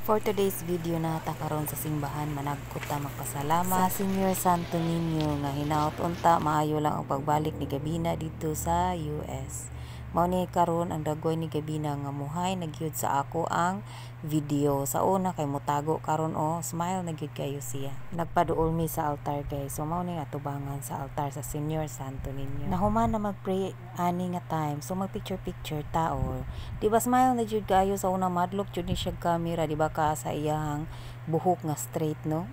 For today's video na ta karon sa simbahan, managkot ta magpasalamat sa Senior Santo Niño nga hinaot unta maayo lang ang pagbalik ni Gabina dito sa US. Mao ni karon ang dagway ni Gabina nga muhay na gyud sa ako ang video. Sa una kay mutago, karon oh, smile na gyud kayo siya. Nagpaduol mi sa altar, guys. So mao ni atubangan sa altar sa Senior Santo Niño. Nahuman na magpray ani nga time. So mag picture picture ta or di ba smile na jud kayo? Sa una madlok jud ni siya camera, di ba ka sa iyang buhok nga straight, no?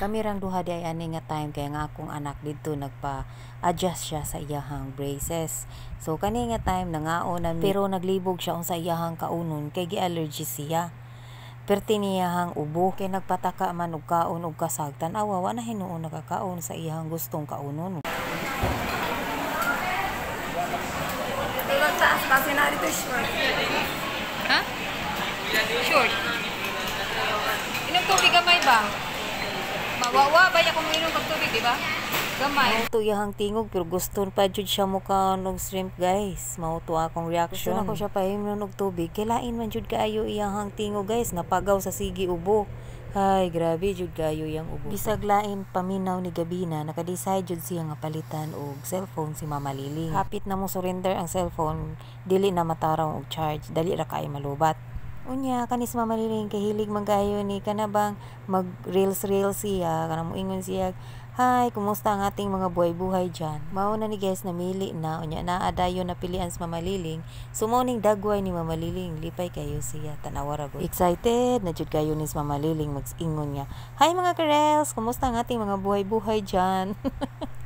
Kami rang duha di ay ani nga time kaya nga akong anak didto nagpa-adjust siya sa iyahang braces. So kani nga time nangaon na mi, pero naglibog siya unsa iyahang kaunon kay gi-allergy siya. Perti niyahang ubo kay nagpataka man og kaon og kasag. Tan-awa, wa na hinuon nakakaon sa iyahang gustong kaunon. Taas kasi na dito short. Ha? Short. Inom tubig gamay ba? Mawawa ba niya kung inom kag tubig, di ba? Gamay. Mao to iyahang tingog pero gusto pa jud siya mukaon og shrimp, guys. Mao to akong reaction. Gusto nako siya pahimnon og tubig kay lain man jud kaayo iyahang tingog, guys, napagaw sa sige ubo. Hay, grabe jud kaayo iyang ubo. Bisag lain paminaw ni Gabina, naka-decide jud siya nga palitan og cellphone si Mama Liling. Hapit na mo surrender ang cellphone, dili na matarong og charge, dali ra kaayo malubat. Unya kanis Mama Liling kay hilig man kaayo ni kana bang mag reels reels siya, kanang moingon siya, "Hi, kumusta ang ating mga buhay-buhay dyan?" Mao na ni, guys, namili na unya naa dayon napilian sa Mama Liling. So mao ning dagway ni Mama Liling, lipay kayo siya, tanawa ra gud. Excited na jud kayo ni Mama Liling mag-ingon niya, "Hi mga karels, kumusta ang ating mga buhay-buhay dyan?"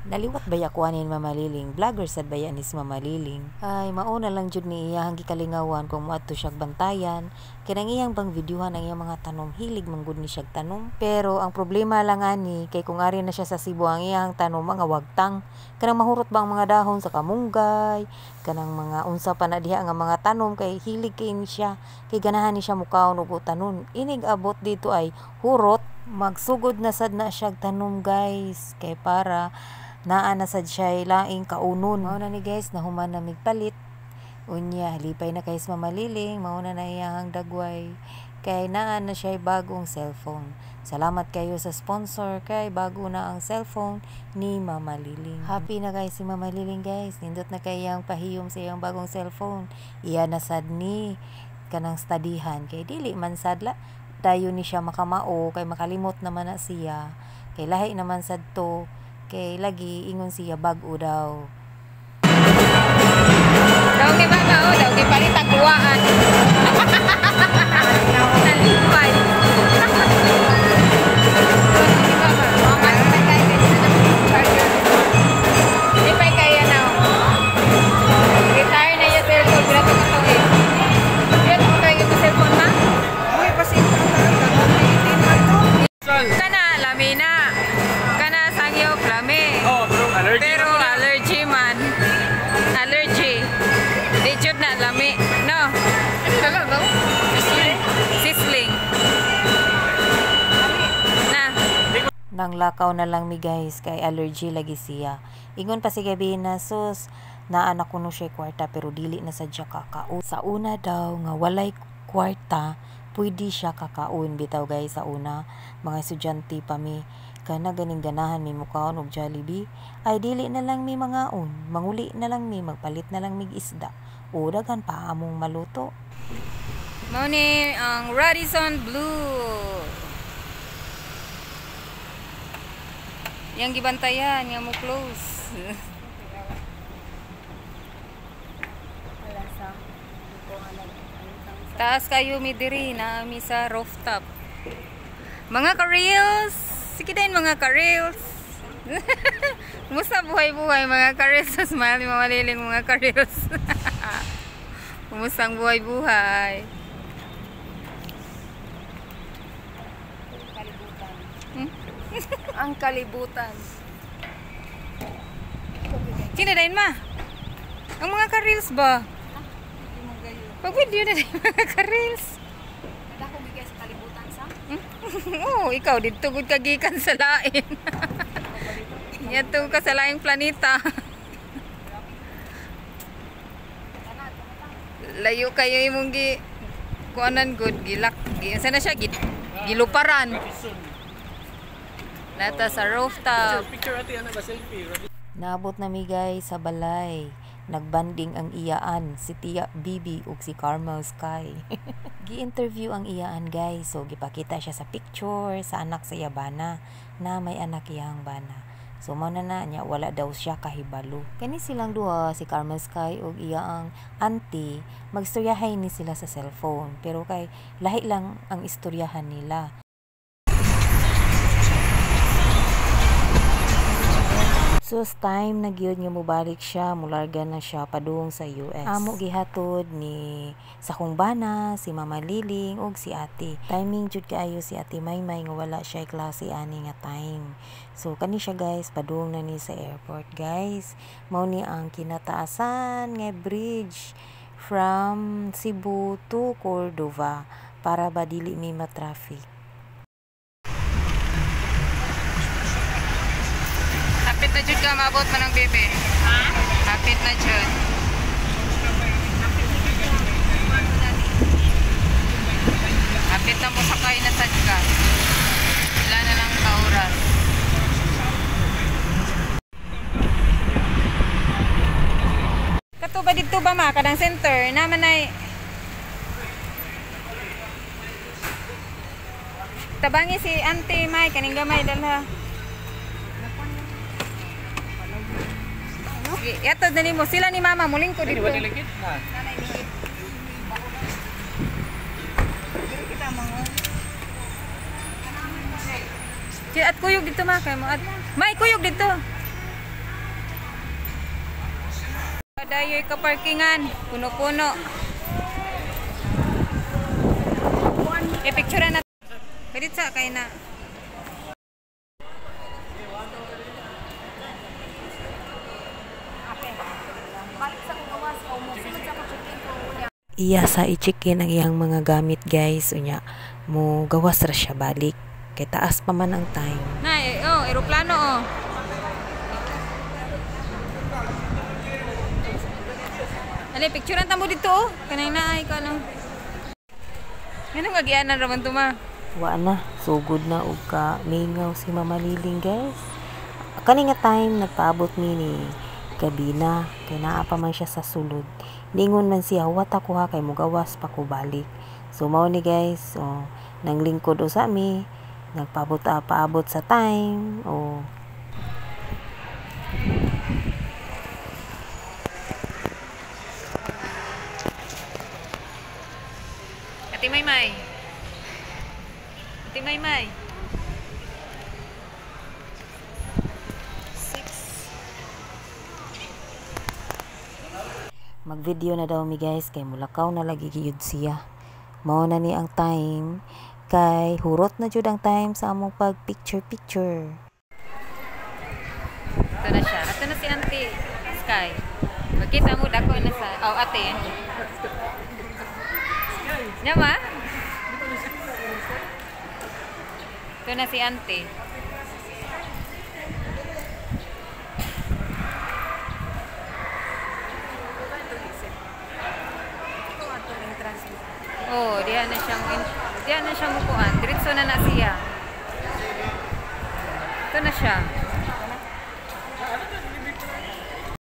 Naliwat baya ko ani Mama Liling, vlogger sad baya ni si Mama Liling. Ay, mao na lang jud ni iyahang gikalingawan kung moadto siyag bantayan. Kay nang iyang bang videohan ang iyang mga tanom, hilig man gud ni siyag tanom. Pero ang problema lang ani kay kung ari na siya sa Cebu, ang iyang tanom mga wagtang. Kanang mahurot ba ang mga dahon sa kamunggay, kanang mga unsa pa na diha nga mga tanom kay hilig kay ni siya. Kay ganahan ni siya mukaon og tanon. Inig abot dito ay hurot, magsugod na sad na siyag tanom, guys, kay para naa na sad siya laing kaunon. Mao na ni, guys, nahuman na migpalit. Unya, lipay na kay sa Mama Liling, mao na na iyahang dagway. Kay naa na siya bagong cellphone. Salamat kayo sa sponsor kay bago na ang cellphone ni Mama Liling. Happy na kay si Mama Liling, guys. Nindot na kay iyang pahiyom sa iyang bagong cellphone. Iya na sad ni kanang studyhan kay dili man sadla dayon ni siya makamao kay makalimot naman na siya. Kay lahi naman sad to kay lagi ingon siya bag-o daw. Daw ni mama oh, daw kay palit kuwaan. Nalipay. Lipay kaya na. Retire na yung cellphone. Pila to ka eh. Pila to ka yung cellphone ma? Uy, pasita na. Kana, lami na. Kana sangyop, lami. Oh, pero allergy. Pero allergy man. Allergy. Di jud na lami. No. Ano ba? Sizzling. Na. Nang lakaw na lang mi, guys, kay allergy lagi siya. Ingon pa si Gabina, sus, naa na kuno siya kwarta pero dili na sad siya kakaon. Sa una daw nga walay kwarta, pwede siya kakaon bitaw, guys. Sa una mga estudyante pa mi, kana ganing ganahan mi mukaon og Jollibee, ay dili na lang mi mangaon, manguli na lang mi, magpalit na lang mig isda o daghan pa among maluto. Mao ni ang Radisson Blue. Yang gibantayan nga mo close. Taas kayo mi diri na mi sa rooftop. Mga ka-reels, sige din mga ka-reels. Kumusta buhay-buhay mga ka-reels? Sa smile ni Mama Liling mga ka-reels. Kumusta ang buhay-buhay? Kalibutan. Ang kalibutan. Sino din ma? Ang mga ka-reels ba? Pag-video na din mga ka-reels. Wala ko bigay sa kalibutan sa? Oo, ikaw dito gud ka gikan sa lain. Yato ka sa laing planeta. Layo kayo imong gi kuanan good gilak. Gi, na siya giluparan. Nata sa rooftop. Picture ate ana ba selfie? Naabot na mi guys sa balay. Nagbanding ang iyaan si Tia Bibi ug si Carmel Sky. Gi-interview ang iyaan guys. So gipakita siya sa picture sa anak sa iya bana na may anak iyang bana. So mao na na niya wala daw siya kahibalo. Kani silang duha si Carmel Sky ug iyaang auntie magstoryahay ni sila sa cellphone pero kay lahi lang ang istoryahan nila. So time na gyud nga mobalik siya, mularga na siya padung sa US. Amo gihatod ni sa kong bana, si Mama Liling ug si Ate. Timing jud kaayo si Ate Maymay nga wala siya klase ani nga time. So kani siya guys, padung na ni sa airport guys. Mao ni ang kinataasan nga bridge from Cebu to Cordova para ba dili mi ma-traffic. Hapit na jud ka maabot man ang bebe. Ha? Hapit na jud. Hapit na mo sakay na sad ka. Wala na lang ka oras. Kato ba dito ba ma kadang center naman ay tabangi si Auntie Mai kaning gamay dalha. Sige, yatod na nimo sila ni Mama muling ko dito. At kuyog dito ma kay mo at may kuyog dito. Dayoy ka parkingan, puno-puno. E picture na. Pwede sa kay na. Iya sa i-check-in ang iyang mga gamit guys, unya mo gawas ra siya balik kay taas pa man ang time. Nay, oh, eroplano oh. Ale, picturean ta mo dito oh. Kanay na ay ko ano. Nganong agianan ra man tuma? Wa na, sugod na og ka mingaw si Mama Liling guys. Kani nga time nagpaabot mi ni kabina kay naa pa man siya sa sulod. Ningon man siya wa ta kuha kay mugawas pa ko balik. So mao ni guys, oh, nang lingkod usa mi nagpaabot paabot sa time oh. Ate Maymay. Ate Maymay. 6. Mag-video na daw mi guys kay mulakaw na lagi gyud siya. Mao na ni ang time kay hurot na jud ang time sa among pag picture picture. Ito na siya. Ito na si Auntie Sky. Makita mo dako na sa oh ate. Nya ma? Ito na si Auntie. Oh, diha na siyang mukuan. Diretso na na siya. Ito na siya.